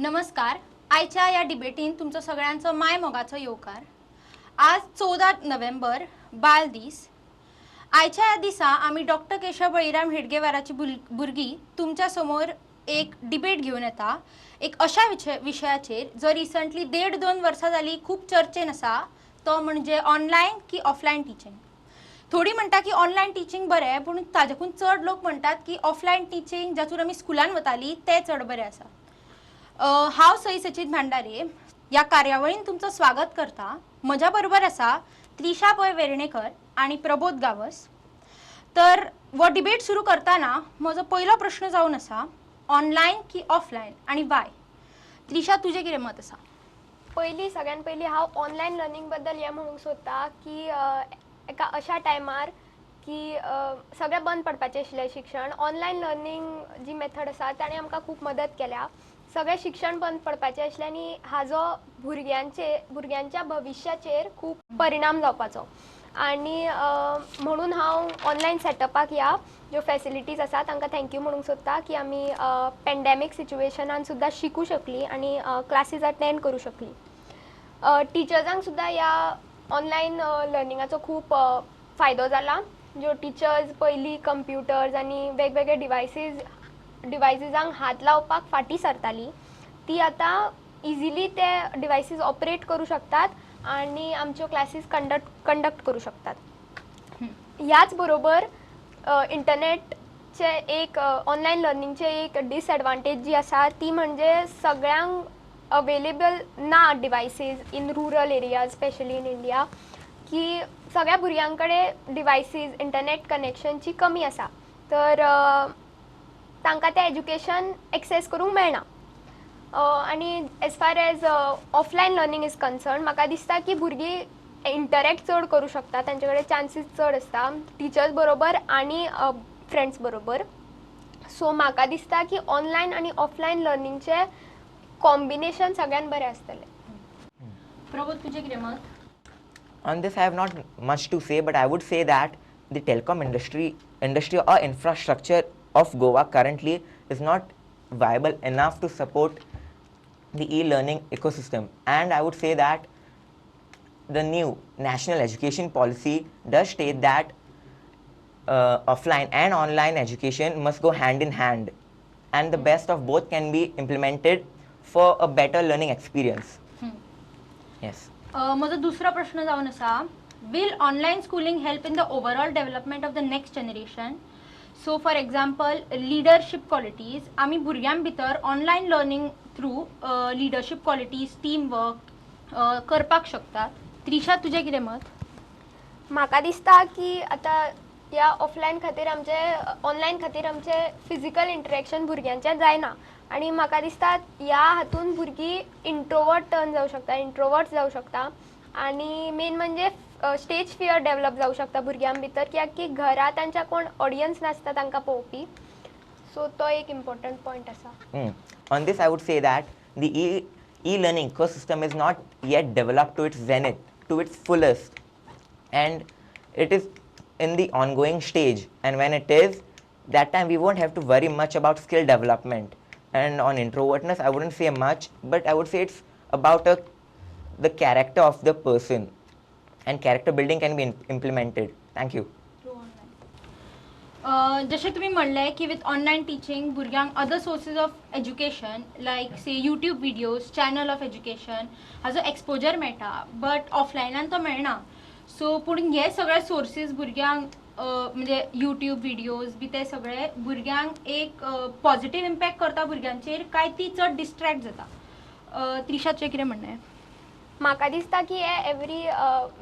नमस्कार. आयच्या ह्या डिबेटीन तुमचो सगळ्यांचो माय मोगाचो येवकार. आज 14 नोव्हेंबर, बाल दीस. आयच्या ह्या दिसा आमी डॉक्टर केशव बळीराम हेडगेवाराची भुरगीं तुमच्या समोर एक डिबेट घेवन येता, एक अशा विशयाचेर जो रिसंटली देड दोन वर्सां जाली खूब चर्चेन आसा, तो म्हणजे ऑनलायन की ऑफलायन टिचींग. थोडी म्हणटा की ऑनलायन टिचींग बरें, पूण ताच्याकून चड लोक म्हणटात की ऑफलायन टिचींग, जातून आमी स्कुलान वताली, तें चड बरें आसा. हांव सई सचिन भांडारे ह्या कार्यावळीन तुमचो स्वागत करता. म्हज्या बरोबर आसा त्रिशा पै वेर्णेकर आनी प्रबोध गावस. तर हो डिबेट सुरू करतना म्हजो पयलो प्रश्न जावन आसा, ऑनलायन की ऑफलायन आनी वाय? त्रिशा, तुजें कितें मत आसा? पयलीं, सगळ्यान पयलीं हांव ऑनलायन लर्नींग बद्दल हें म्हणूंक सोदता की एका अशा टायमार की सगळें बंद पडपाचें आशिल्लें शिक्षण, ऑनलायन लर्नींग जी मेथड आसा ताणें आमकां खूब मदत केल्या. सगळें शिक्षण बंद पडपाचें आशिल्लें आनी हाजो भुरग्यांच्या भविश्याचेर खूब परिणाम जावपाचो आनी म्हणून हांव ऑनलायन सेटअपाक, ह्या ज्यो फॅसिलिटीज आसा तांकां thank you म्हणूंक सोदता की आमी पेंडेमीक सिच्युएशनान सुद्दां शिकूं शकलीं आनी क्लासीस अटेंड करूं शकलीं. टिचर्सांक सुद्दां ह्या ऑनलायन लर्निंगाचो खूब फायदो जाला. ज्यो टिचर्स पयलीं कंप्युटर्स आनी वेगवेगळे डिवायसीसांक हात लावपाक फाटीं सरतालीं, ती आतां इजिली ते डिवायसीस ऑपरेट करूं शकतात आनी आमच्यो क्लासीस कंडक्ट करूं शकतात. ह्याच बरोबर इंटरनेटचे एक, ऑनलायन लर्निंगचे एक डिसएडवांटेज जी आसा, ती म्हणजे सगळ्यांक अवेलेबल ना devices in rural areas, specially in India, की सगळ्या भुरग्यां कडेन डिवायसीस, इंटरनेट कनेक्शनची कमी आसा, तर तांकां तें एज्युकेशन एक्सेस करूंक मेळना. आनी as far as offline learning is concern, म्हाका दिसता की भुरगीं इंटरेक्ट चड करूं शकता, तांचे कडेन चान्सीस चड आसता टिचर्स बरोबर आनी फ्रेंड्स बरोबर. सो म्हाका दिसता की ऑनलायन आनी ऑफलायन लर्निंगचें कॉम्बिनेशन सगळ्यान बरें आसतलें. प्रबोध, तुजें कितें मत? On this, I have not much to say, but I would say that the telecom industry or infrastructure of Goa currently is not viable enough to support the e-learning ecosystem. And I would say that the new national education policy does state that offline and online education must go hand in hand, and the best of both can be implemented for a better learning experience. Yes. म्हजो दुसरो प्रश्न जावन आसा, will online schooling help in the overall development of the next generation? So for example, leadership qualities, आमी भुरग्यां भितर online learning through leadership qualities, team work करपाक शकतात. त्रिशा, तुजें कितें मत? म्हाका दिसता की आतां ह्या ऑफलायन खातीर आमचे, ऑनलायन खातीर आमचे फिजिकल इंटरेक्शन भुरग्यांचें जायना आनी म्हाका दिसता ह्या हातून भुरगीं इंट्रोवर्ट टर्न जावं शकता, इंट्रोवर्ट जावं शकता आनी मेन म्हणजे स्टेज फियर डेवलप जावं शकता भुरग्यां भितर, कित्याक की घरा तांच्या कोण ऑडियन्स नासता तांकां पळोवपी. सो तो एक इम्पॉर्टंट पॉयंट आसा. On this, I would say that the e-learning ecosystem is not yet developed to its zenith, to its fullest, and it is in the ongoing stage. And when it is, that time we won't have to worry much about skill development. And on introvertness, I wouldn't say much, but I would say it's about the character of the person, and character building can be implemented. Thank you. जशें तुमी म्हणलें की with online teaching भुरग्यांक other sources of education, like say YouTube videos, channel of education हाजो exposure मेळटा, but ऑफलायनान तो मेळना. So पूण हे सगळे सोर्सीस भुरग्यांक, म्हणजे युट्यूब विडियोज बी ते सगळे भुरग्यांक एक पॉझिटीव इम्पॅक्ट करता भुरग्यांचेर, काय ती चड डिस्ट्रॅक्ट जाता? त्रिशाचें कितें म्हणणें? म्हाका दिसता की हे एवरी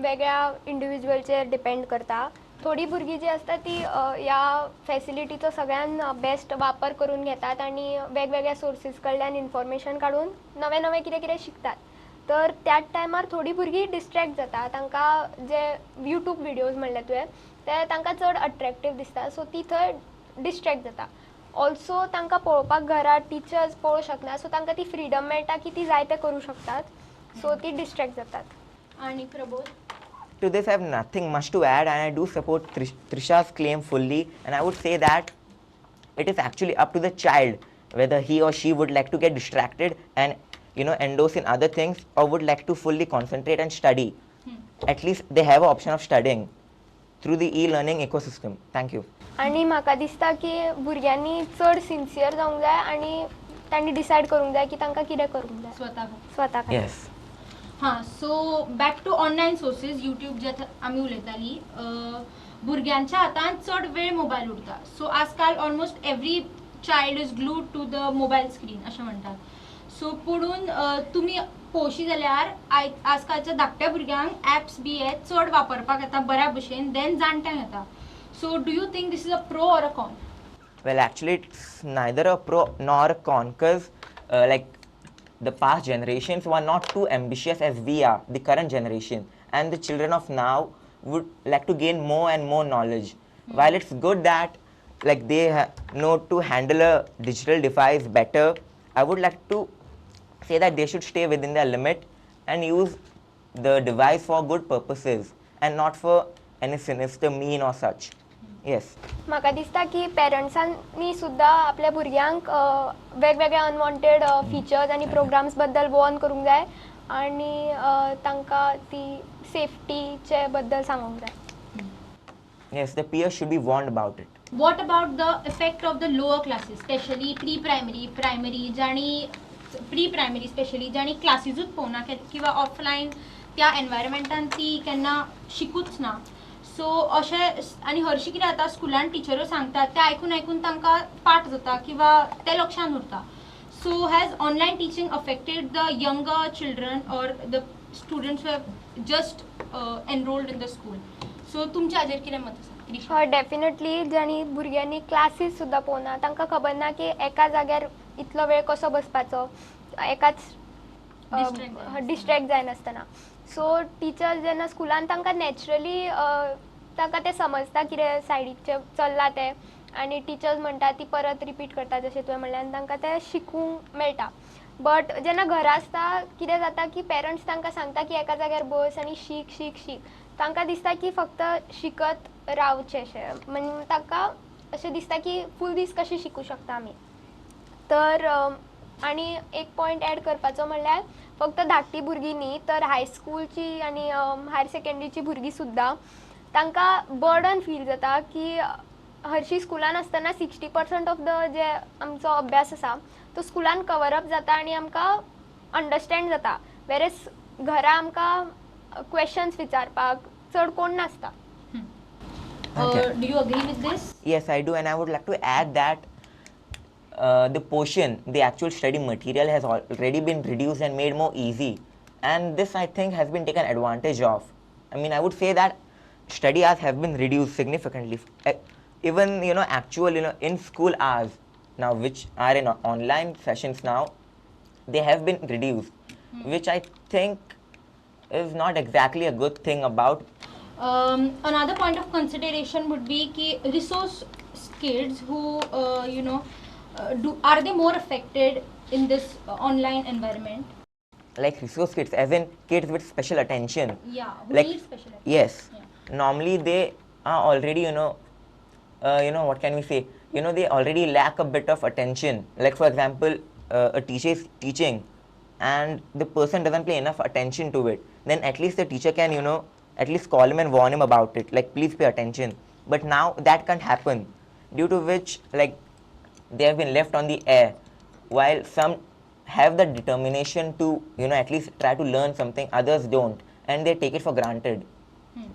वेगळ्या इंडिविज्युअलचेर डिपेंड करता. थोडीं भुरगीं जीं आसता ती ह्या फॅसिलिटीचो सगळ्यान बेस्ट वापर करून घेतात आनी वेगवेगळ्या सोर्सीस कडल्यान इन्फॉर्मेशन काडून नवें नवें कितें कितें शिकतात, तर त्याच टायमार थोडीं भुरगीं डिस्ट्रेक्ट जाता. तांकां जे युट्यूब विडियोज म्हणले तुवें, ते तांकां चड अट्रेक्टीव दिसता, सो ती थंय डिस्ट्रेक्ट जाता. ऑल्सो तांकां पळोवपाक घरा टिचर्स पळोवंक शकना, सो तांकां ती फ्रिडम मेळटा की ती जाय तें करूं शकतात, सो ती डिस्ट्रेक्ट जातात. आनी Prabodh? To this, I have nothing much to add, and I do support Trisha's claim fully. And I would say that it is actually up to the child. whether he or she would like to get distracted and, you know, endorse in other things, or would like to fully concentrate and study. At least they have an option of studying through the e-learning ecosystem. Thank you. आनी म्हाका दिसता की भुरग्यांनी चड sincere जावंक जाय आनी तांणी डिसायड करूंक जाय की तांकां कितें करूंक जाय स्वता स्वता खातीर. Yes. हां, so back to online sources, YouTube जे आतां आमी उलयताली, भुरग्यांच्या हातान चड वेळ मोबायल उरता. सो आजकाल almost every child is glued to the mobile screen अशें म्हणटात. सो पुणून तुमी पळोवशी जाल्यार आजकालच्या धाकट्या भुरग्यांक एप्स बी हे चड वापरपाक येता बऱ्या भशेन देन जाणट्यांक येता. So do you think this is a pro or a con? Well, actually, it's neither a pro nor a con, because like the past generations were not too ambitious as we are, the current generation, and the children of now would like to gain more and more knowledge. While it's good that like they know to handle a digital device better, I would like to say that they should stay within their limit and use the device for good purposes and not for any sinister mean or such. Yes. म्हाका दिसता की पेरंट्सांनी सुद्दां आपल्या भुरग्यांक वेगवेगळे unwanted features आनी programmes बद्दल Warne करूंक जाय आनी तांकां ती सेफ्टीचे बद्दल सांगूंक जाय. Yes, the peers should be warned about it. What about the effect of the lower classes, specially pre primary, primary, जांणी प्री प्रायमरी स्पेशली जांणी क्लासीजूच पळोवना किंवा ऑफलायन त्या एनवायरमेंटान ती केन्ना शिकूच ना. सो अशें आनी हरशीं कितें जाता, स्कुलान टिचऱ्यो सांगतात तें आयकून आयकून तांकां पाठ जाता किंवा तें लक्षान उरता. So has online teaching affected the younger children or the students who have just enrolled in the school? So तुमच्या हाजेर कितें मत आसा, क्रिशा? हय, डेफिनेटली जांणी भुरग्यांनी क्लासीस सुद्दां पळोवना तांकां खबर ना की एका जाग्यार इतलो वेळ कसो बसपाचो, एकाच Distract जायनासतना. डिस्ट्रॅक्ट जायनासतना. सो टिचर्स जेन्ना स्कुलान तांकां नॅचरली तांकां तें समजता कितें सायडीचें चल्लां तें, आनी टिचर्स म्हणटा ती परत रिपीट करता जशें तुवें म्हणलें, आनी तांकां तें शिकूंक मेळटा. बट जेन्ना घरा आसता कितें जाता की पेरंट्स तांकां सांगता की एका जाग्यार बस आनी शीक शीक शीक, तांकां दिसता की फक्त शिकत रावचें अशें, म्हणजे तांकां अशें दिसता की फूल दीस कशें शिकूं शकता आमी. तर आनी एक पॉयंट एड करपाचो म्हणल्यार फक्त धाकटी भुरगीं न्ही तर हायस्कूलची आनी हायर सेकेंडरीची भुरगीं सुद्दां तांकां बर्डन फील जाता की हरशीं स्कुलान आसतना 60% ऑफ the जे आमचो अभ्यास आसा तो स्कुलान कवर अप जाता आनी आमकां अंडरस्टँड जाता, वेरेस घरा आमकां क्वेश्चन्स विचारपाक चड कोण नासता. Okay. Do you agree with this? Yes, I do, and I would like to add that the portion, the actual study material has already been reduced and made more easy, and this I think has been taken advantage of. I mean, I would say that study hours have been reduced significantly. Even, you know, actual, you know, in school hours now, which are in online sessions now, they have been reduced, which I think is not exactly a good thing about. Another point of consideration would be ki resource kids who you know, do, are they more affected in this online environment? Like resource kids, as in kids with special attention. Yeah, who like, need special attention. Yes. Yeah. Normally they are already, you know, what can we say? You know, they already lack a bit of attention. Like for example, a teacher is teaching and the person doesn't pay enough attention to it. Then at least the teacher can, you know, at least call him and warn him about it. Like, please pay attention. But now that can't happen, due to which like they have been left on the air, while some have the determination to, you know, at least try to learn something, others don't, and they take it for granted.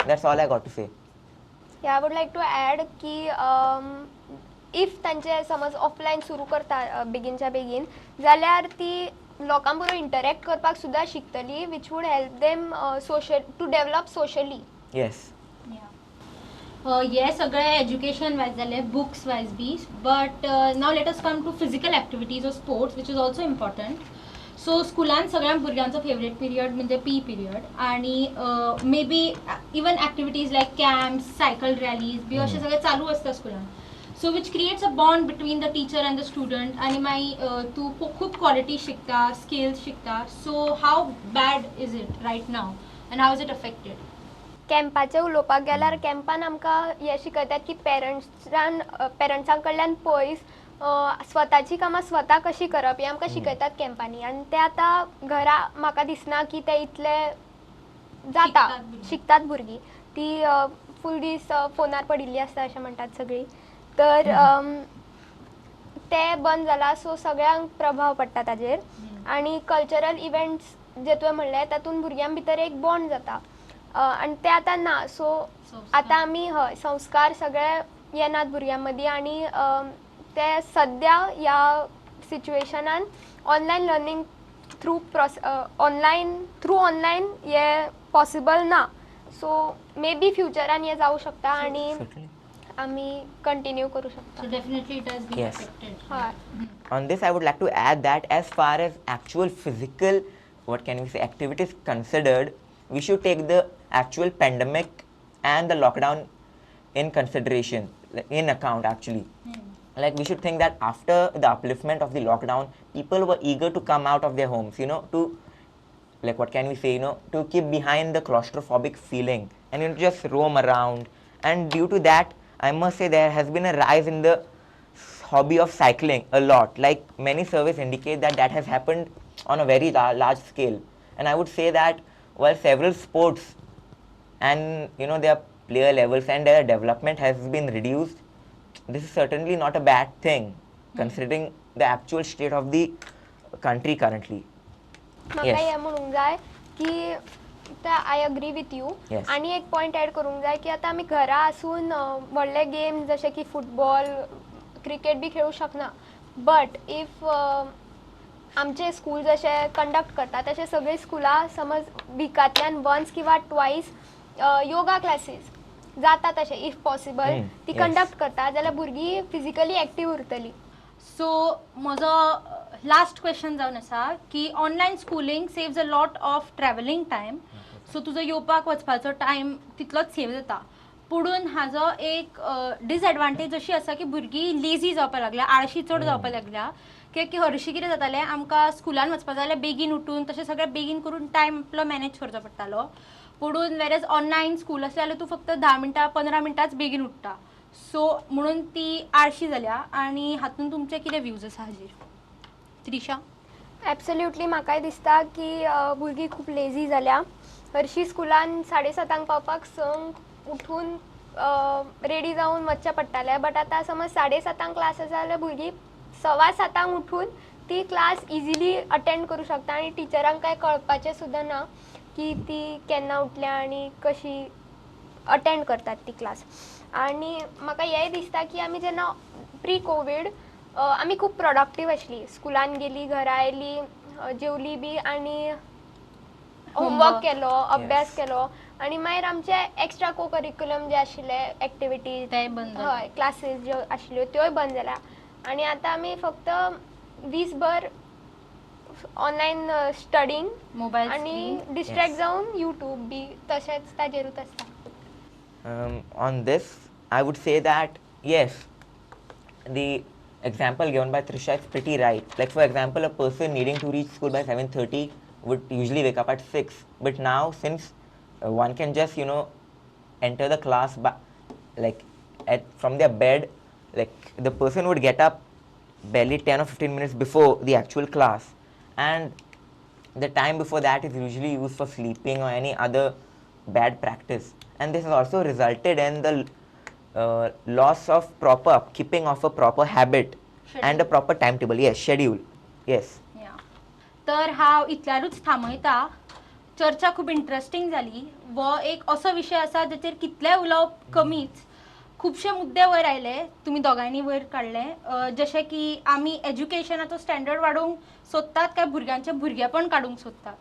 That's all I got to say. Yeah, I would like to add की if तांचे समज offline सुरू करता बेगीनच्या बेगीन जाल्यार ती लोकां बरोबर इंटरॅक्ट करपाक सुद्दां शिकतली, which would help them social to develop socially. Yes. हे सगळें एज्युकेशन वायज जालें, books wise B, but now let us come to physical activities or sports, which is also important. So स्कुलान सगळ्या भुरग्यांचो फेवरेट पिरियड म्हणजे P period, आनी may be even activities like camps, cycle rallies B अशें सगळें चालू आसता स्कुलान. So which creates a bond between the teacher and the student, आनी मागीर तूं खूब क्वॉलिटी शिकता, स्किल्स शिकता. So how bad is it right now and how is it affected? कॅम्पाचें उलोवपाक गेल्यार कॅम्पान आमकां हें शिकयतात की पेरंट्सां कडल्यान पयस स्वताची कामां स्वता कशी करप हें आमकां शिकयतात कॅम्पांनी आनी ते आतां घरा म्हाका दिसना की ते इतले जाता, शिकतात भुरगीं. ती फूल दीस फोनार पडिल्ली आसता अशें म्हणटात सगळीं. तर ते बंद जाला, सो सगळ्यांक प्रभाव पडटा ताजेर. आनी कल्चरल इव्हेंट्स जे तुवें म्हणलें तातूंत भुरग्यां भितर एक बॉन्ड जाता आनी ते आतां ना. सो आतां आमी हय संस्कार सगळे येनात भुरग्यां मदीं आनी ते सद्या ह्या सिच्युएशनान online learning through online through online हे पॉसिबल ना. सो मे बी फ्युचरान हें जावं शकता आनी आमी कंटिन्यू करूं शकता. So definitely it has been affected. हय. On this I would like to add that as far as actual physical, what can we say, activities considered, we should take the actual pandemic and the lockdown in consideration, in account actually. Like we should think that after the upliftment of the lockdown, people were eager to come out of their homes, you know, to like what can we say, you know, to keep behind the claustrophobic feeling and, you know, just roam around. And due to that, I must say there has been a rise in the hobby of cycling a lot. Like many surveys indicate that that has happened on a very large scale. And I would say that while several sports and, you know, their player levels and their development has been reduced, this is certainly not a bad thing considering the actual state of the country currently. म्हाका हें म्हणूंक जाय की I agree with you. आनी एक point add करूंक जाय की आतां आमी घरा आसून व्हडले गेम जशे की फुटबॉल, क्रिकेट बी खेळूंक शकना, बट if आमचे स्कूल जशे कंडक्ट करता तशे सगळीं स्कुलां समज विकांतल्यान वन्स किंवा ट्वायस योगा क्लासीस जाता तशें if possible ती कंडक्ट करता जाल्यार भुरगीं फिजिकली एक्टीव उरतली. सो म्हजो लास्ट क्वेश्चन जावन आसा की online schooling saves a lot of travelling time. So तुजो येवपाक वचपाचो टायम तितलोच सेव जाता. पुणून हाजो एक डिसएडवांटेज अशी आसा की भुरगीं लेजी जावपाक लागल्या, आळशी चड जावपाक लागल्या. कित्याक की हरशीं कितें जातालें, आमकां स्कुलान वचपा जाल्यार बेगीन उठून तशें सगळें बेगीन करून टायम आपलो मॅनेज करचो पडटालो. पुणून वेरेज ऑनलायन स्कूल आसलें जाल्यार तूं फक्त 10 मिनटां 15 मिनटांच बेगीन उठ्ठा. सो म्हणून ती आळशी जाल्या. आनी हातून तुमचे कितें व्यूज आसा हाजेर? त्रिशा? एब्सोल्युटली म्हाकाय दिसता की भुरगीं खूब लेजी जाल्या. हरशीं स्कुलान 7:30 पावपाक 6 उठून रेडी जावन वचचें पडटालें, बट आतां समज 7:30 क्लास आसा जाल्यार भुरगीं 7:15 उठून ती क्लास इजिली अटेंड करूं शकता आनी टिचरांक कांय कळपाचें सुद्दां ना की ती केन्ना उठल्या आनी कशी अटेंड करतात ती क्लास. आनी म्हाका हेंय दिसता की आमी जेन्ना प्री कोवीड आमी खूब प्रोडक्टीव आसली, स्कुलान गेली, घरा आयली, जेवली बी आनी होमवर्क केलो, अभ्यास केलो आनी मागीर आमचे एक्स्ट्रा को करिक्युलम जे आशिल्ले एक्टिविटीज हय क्लासीस ज्यो आशिल्ल्यो त्योय बंद जाल्या आनी आतां आमी फक्त दीसभर ऑनलायन स्टडींग मोबायल आनी डिस्ट्रॅक्ट जावन यूट्यूब बी तशेंच ताजेरूच आसता. On this, I would say that yes, the example given by Trisha is pretty right. Like for example, a person needing to reach school by 7:30 would usually wake up at 6. But now, since one can just, you know, enter the class by, like from their bed, like the person would get up barely 10 or 15 minutes before the actual class, and the time before that is usually used for sleeping or any other bad practice. And this has also resulted in the loss of proper upkeeping of a proper habit and a proper timetable. Yes, schedule. Yes. Yeah. तर हांव इतल्यारूच थांबयता. चर्चा खूब interesting जाली. वो एक असो विशय आसा जाचेर कितलें उलोवप कमीच. खुबशे मुद्दे वयर आयले, तुमी दोगांयनी वयर काडले, जशें की आमी एज्युकेशनाचो स्टँडर्ड वाडोवंक सोदतात काय भुरग्यांचें भुरगेपण काडूंक सोदतात.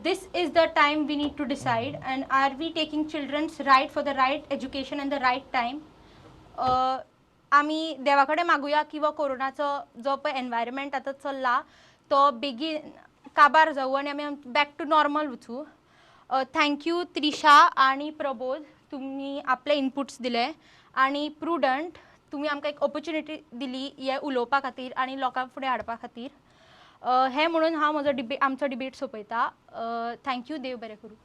This is the time we need to decide, and are we taking children's right for the right education and the right time? आमी देवा कडेन मागुया की हो कोरोनाचो जो पळय एनवायरमेंट आतां चल्ला तो बेगीन काबार जावं आनी आमी बॅक टू नॉर्मल वचूं. Thank you Trisha आनी प्रबोध, तुमी आपले इनपुट्स दिले आनी प्रुडंट तुमी आमकां एक ऑपॉर्च्युनिटी दिली हे उलोवपा खातीर आनी लोकांक फुडें हाडपा खातीर. हें म्हणून हांव म्हजो आमचो डिबेट सोंपयता. Thank you. देव बरें करूं.